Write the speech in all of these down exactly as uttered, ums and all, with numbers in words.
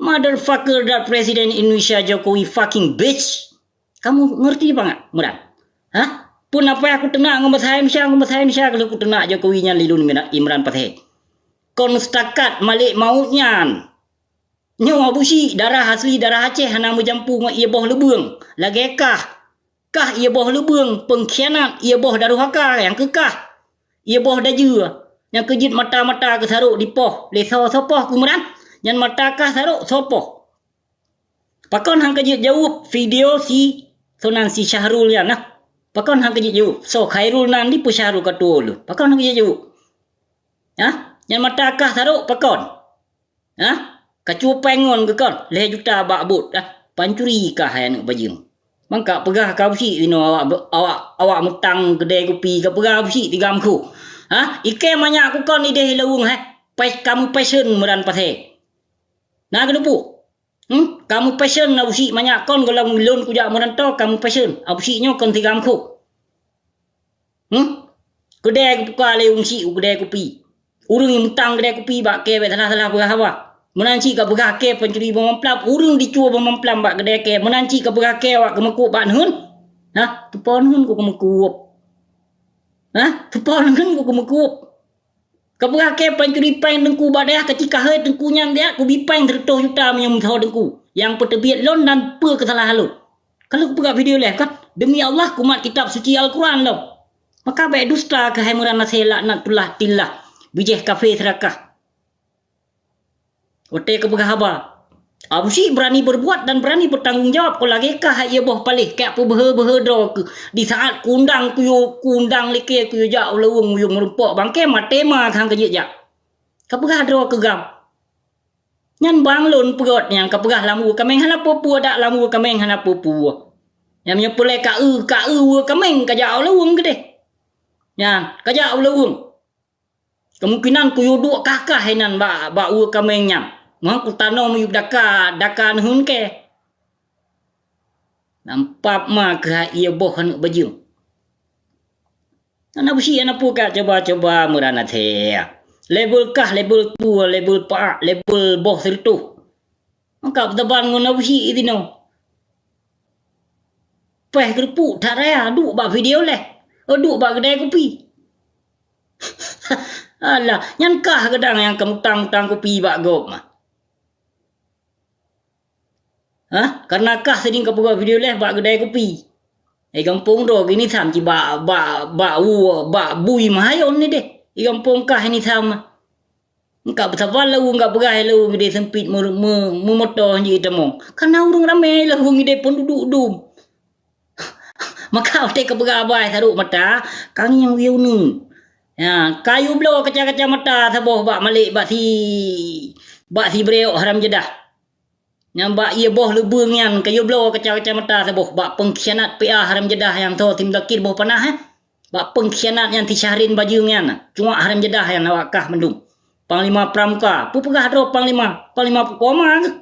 Motherfucker, that President Indonesia Jokowi fucking bitch. Kamu ngerti apa enggak, Muran? Hah? Pun apa aku teunak ngon bahasa Indonesia, ngon bahasa Indonesia kalau aku teunak Jokowi nyan lilun Imran Pathe. Kon setakat Malik Maut nyan. Nyoe Abu Syik, darah asli darah Aceh hana meujampu ngon ie boh leubeung. Lagèe kah. Kah ie boh leubeung, peungkhianat, ie boh daruhaka nyang keu kah. Ie boh dajeue, nyang keu jeuet mata-mata keu sarok dipoh lé soe, soe poh keu Imran. Nyan mata kah sarok, soe poh. Pakon han ka jeuet jaweueb video si, soe nan si Syahrul nyan nah. Pakon han ka jeuet jaweueb. Soe Khairul nan di peue Syahrul ka tuwoe lôn. Pakon han ka jeuet jaweueb. Hah? Nyan mata kah sarok pakon? Hah? Ka cuba péng ngon keu kon lhèe juta bak bot, hah? Pancuri kah hai aneuk bajeueng. Mangka peugah ka Abu Syik inoe awak, awak, awak meutang keudè kupi ka peugah Abu Syik tigam khu. Hah? Ikèe manyak keu kon idéh ilaweueng, heh? Pai-, kamu passion Imran Pathe. Na keuneuk peue? Hmm? Kamu passion Abu Syik manyak kon gohlom lôn kujak meuranto, kamu passion. Abu Syik nyoe kon tigam khu. Hmm? Keudè geubuka lé Abu Syik u keudè kupi. Ureueng nyang mutang keudè kupi bak kèe bèk salah-salah peugah haba. Meunan cit ka peugah kèe pancuri boh mamplam, ureueng dicue boh mamplam bak keudè kèe. Meunan cit ka peugah kèe awak keumeukuk bak neuheun. Hah? Teupo neuheun ku keumeukuk. Hah? Teupo neuheun ku keumeukuk. Ka peugah kèe pancuri péng teungku bak dayah keutika hei teungku nyan dia kubi péng seureutôh juta meunyoe meusaho teungku. Nyang peuteubiet lôn dan peue keusalah lôn. Ka lheueh kupeugah video lé kan, demi Allah kumat kitab suci Al-Quran lom. Maka bèk dusta keuhai Imran Pathe laknatullah tillah, bijéh kafé seurakah. Watèe kupeugah haba, Abu Syik berani berbuat dan berani bertanggung jawab, kon lagèe kah hai ie boh paléh, kak peubeuhe-beuhe droe keuh. Di saat kuundang kuyue, kuundang lé kèe kuyue jak u laweueng, kuyue meurumpok bangkèe, maté ma kah han ka jeuet jak. Ka peugah droe keu gam. Nyan bang lôn peugöt nyang ka peugah lam weue kaméng hana peue-peue, dak lam weue kaméng hana peue-peue. Nyan meunyoe peureulèe ka eu, ka eu weue kaméng ka jak u laweueng keudéh. Nyan, ka jak u laweueng. Kemungkinan kuyue duek kah-kah inan bak, bak weue kaméng nyan. Ngon kutanom yub daka, daka neuheun kèe. Nampap ma keuhai ie boh aneuk bajeueng. Hana beusi, hana peue ka coba-coba Imran Pathe. Label kah, label tua, label paak, label boh seureutôh. Maka beutaban ngon Abu Syik sinoe. Péh keureupuk that raya, duek bak video lé. Oh, duek bak keudè kupi. Alah, nyan kah kadang nyang ka mutang-mutang kupi bak gob mah. Hah? Karena kah siding ka peugöt video lé bak keudè kupi. Eh, gampông droe gini tham ci bak, bak, bak, bak bui mahayon ni deh. Di gampông kah ini tham. Engka beusaban laweueng, engka peugah laweueng geude seumpit meu-, meu-, meumoto jih tamong. Kana ureueng ramé laweueng geude pun duduek dum. Maka watèe ka peugah abai sarok mata, kang nyang wiyeu nu. Ya, kayue bloe kaca-kaca mata saboh bak malek bak si, bak si Breok haram jadah. Nyang bak ie boh leubeueng nyan kayue bloe kaca-kaca mata saboh bak pengkhianat P A haram jadah nyang tho si Muzakir boh panah, eh. Bak pengkhianat nyan si Syahrin bajeueng nyan, cuak haram jadah nyan awak kah mandum. Panglima Pramuka, peue peugah droe panglima? Panglima peue koma keuh?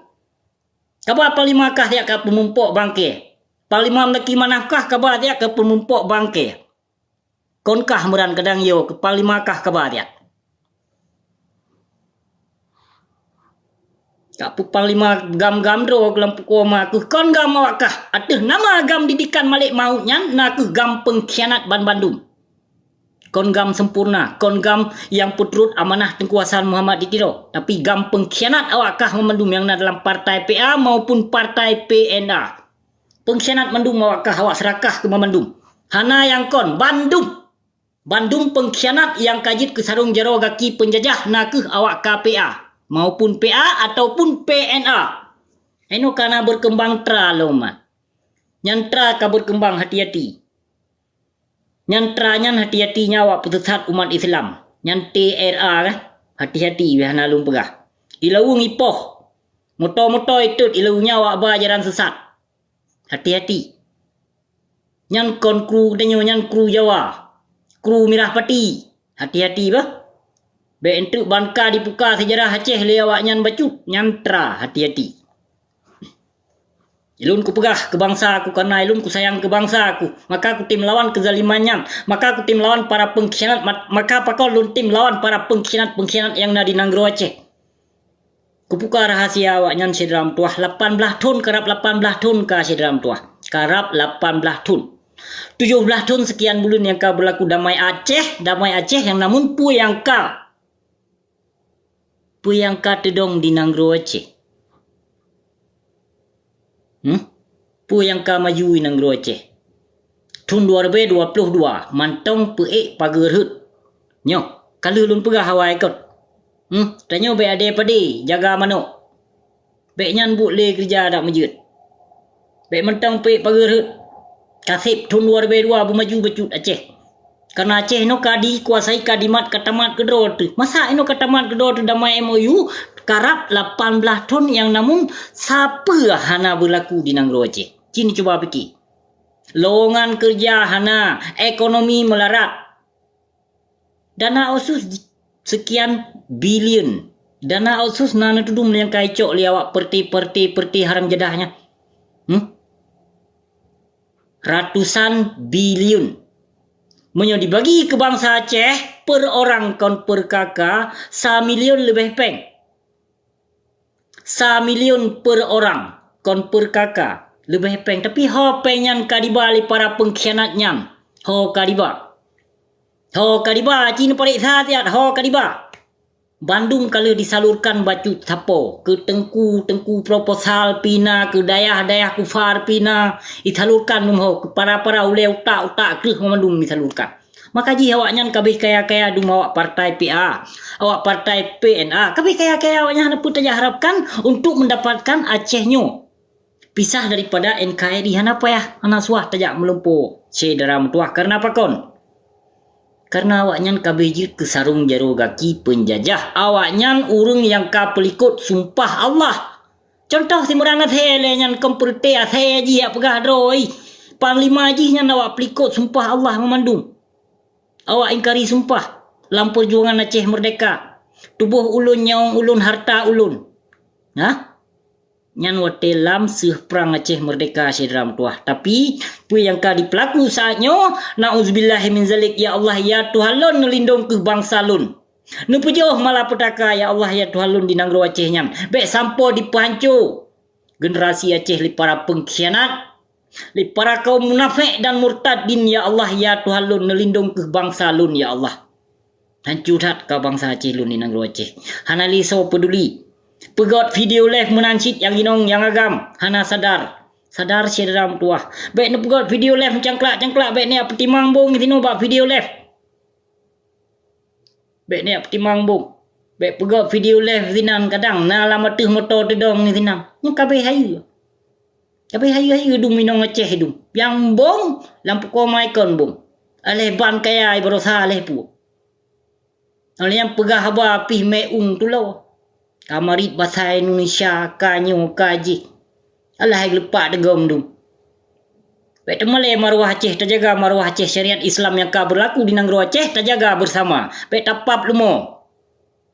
Kaba panglima kah siat ka peumumpok bangke. Panglima meunaki manah kah kaba siat ka peumumpok bangke. Kon kah Imran kadang yo keu panglima kah kaba siat. Ka peue panglima gam-gam droe lam pukoma keuh kon gam awak kah. Ateueh nama gam didikan Malek Maut nyan na keuh gam pengkhianat banbandum. Kon gam sempurna, kon gam nyang peuturot amanah Teungku Hasan Muhammad di Tiro, tapi gam pengkhianat awak kah banmandum nyang na dalam partai P A maupun partai P N A. Pengkhianat mandum awak kah, awak seurakah keu banmandum. Hana nyang kon, bandum. Bandum pengkhianat nyang ka jeuet keu sarong jaroe gaki peunjajah na keuh awak K P A, maupun P A ataupun P N A. Inoe ka na berkembang tra lom. Nyan tra ka berkembang hati-hati. Nyan tra nyan hati-hati nyan awak peuteusat umat Islam. Nyan T R A kan? Hati-hati, beh hana lôn peugah. Ilaweueng ipoh. Moto-moto itot ilaweueng nyan awak ba jalan sesat. Hati-hati. Nyan kon kru geutanyoe, nyan kru Jawa. Kru mirah pati. Hati-hati bah. Bèk enteuk ban ka dipuka sejarah Aceh lé awak nyan bacut, nyan tra, hati-hati. Ilôn kupeugah keu bangsa ku, kareuna ilôn kusayang keu bangsa ku, maka kutem lawan keuzaliman nyan, maka kutem lawan para pengkhianat, mat-, maka pakon lôn tem lawan para pengkhianat-pengkhianat nyang na di nanggroe Aceh. Kubuka rahasia awaknyan syedara meutuwah, lapan blaih thon, karab lapan blaih thon ka syedara meutuwah. Karab lapan blaih thon. Tujoh blaih thon seukian buleuen nyang ka beulaku damai Aceh, damai Aceh nyang namun peue nyang ka, peue nyang ka teudong di nanggroe Aceh? Hmm? Peue nyang ka maju i nanggroe Aceh? Thon dua ribèe dua ploh dua, mantong peuék pageue rhot. Nyoe, ka lheueh lôn peugah awai kon. Hmm, tanyoe bèk adé padé, jaga manok. Bèk nyan buet lé keureuja adak meujeuet. Bèk mantong peuék pageue rhot. Ka sép thon dua ribèe dua beumaju bacut Aceh. Kareuna Aceh inoe ka dikuasai, ka dimat, ka tamat keudroe teuh. Masa inoe ka tamat keudroe teuh damai M O U, karab lapan blaih thon nyang namun sapeue hana beulaku di nanggroe Aceh. Cit cuba pike. Lowongan keureuja hana, ekonomi meularat. Dana otsus seukian bilion. Dana otsus na neutudum nyang ka icok lé awak peureute-peureute, peureute haram jadah nyan. Hmm? Ratusan bilion. Meunyoe dibagi keu bansa Aceh, per orang kon per K K, samilion leubeh péng. Samilion per orang kon per K K, leubeh péng. Tapi ho péng nyan ka diba lé para peungkhianat nyan. Ho ka diba. Ho ka diba, ci neupareksa siat, ho ka diba. Bandum ka lheueh disalurkan bacut sapo, keu teungku-teungku proposal pih na, keu dayah-dayah kufar pih na, disalurkan dum ho, keu para-para ulèe utak-utak kreueh mandum disalurkan. Maka jih awaknyan ka abéh kaya-kaya dum awak partai P A, awak partai P N A, ka abéh kaya-kaya awaknyan hana peue tajak harapkan untuk mendapatkan Aceh nyoe. Pisah daripada N K R I hana payah, hana suah tajak meulumpo syedara meutuwah. Kareuna pakon? Kareuna awaknyan ka abéh jeuet keu sarong jaroe gaki peunjajah. Awaknyan ureuëng nyang ka peulikot sumpah Allah. Cuntoh, si Meuran Asèe lé nyan kon peureute asèe jih jak peugah droe. Panglima jih nyan awak peulikot sumpah Allah meumandum. Awak ingkari sumpah lam peujuangan Aceh Merdeka. Tuboh ulôn, nyawöng ulôn, harta ulôn. Nah, nyan watèe lam seuh prang Aceh Merdeka syedara meutuwah. Tapi, peue nyang ka jipeulaku saát nyoe, na'udzubillahi min zalik, ya Allah, ya Tuhan lôn, neulindong keuh bansa lôn. Neupeujôh malapetaka, ya Allah, ya Tuhan lôn, di nanggroe Aceh nyan. Bèk sampoe jipeuhanco generasi Aceh lé para peungkhianat, lé para kaum munafék dan murtadin, ya Allah, ya Tuhan lôn, neulindong keuh bansa lôn, ya Allah. Hanco that ka bansa Aceh lôn di nanggroe Aceh. Hana lé soe peuduli. Peugöt video live meunan cit nyang inong nyang agam, hana sadar. Sadar syedara meutuwah. Bèk neupeugöt video live meucangklak-cangklak, bèk neujak peutimang bông sinoe bak video live. Bèk neujak peutimang bông. Bèk peugöt video live sinan, kadang na lam ateueh moto teudong sinan. Nyan ka abéh hayeue. Ka abéh hayeue-hayeue dum inong Aceh dum. Nyang bông lam pukoe ma ikon bông. Aléh ban kaya baroesa aléh puet. Óh lheueh nyan peugah haba pih meu'ueng tulo. Ka marit basa Indonesia, ka nyoe, ka jih. Alah hai geuleupak teugom dum. Bèk teumalèe maruah Aceh, tajaga maruah Aceh, syariat Islam nyang ka beulaku di nanggroe Aceh tajaga beusama. Bèk tapab leumo.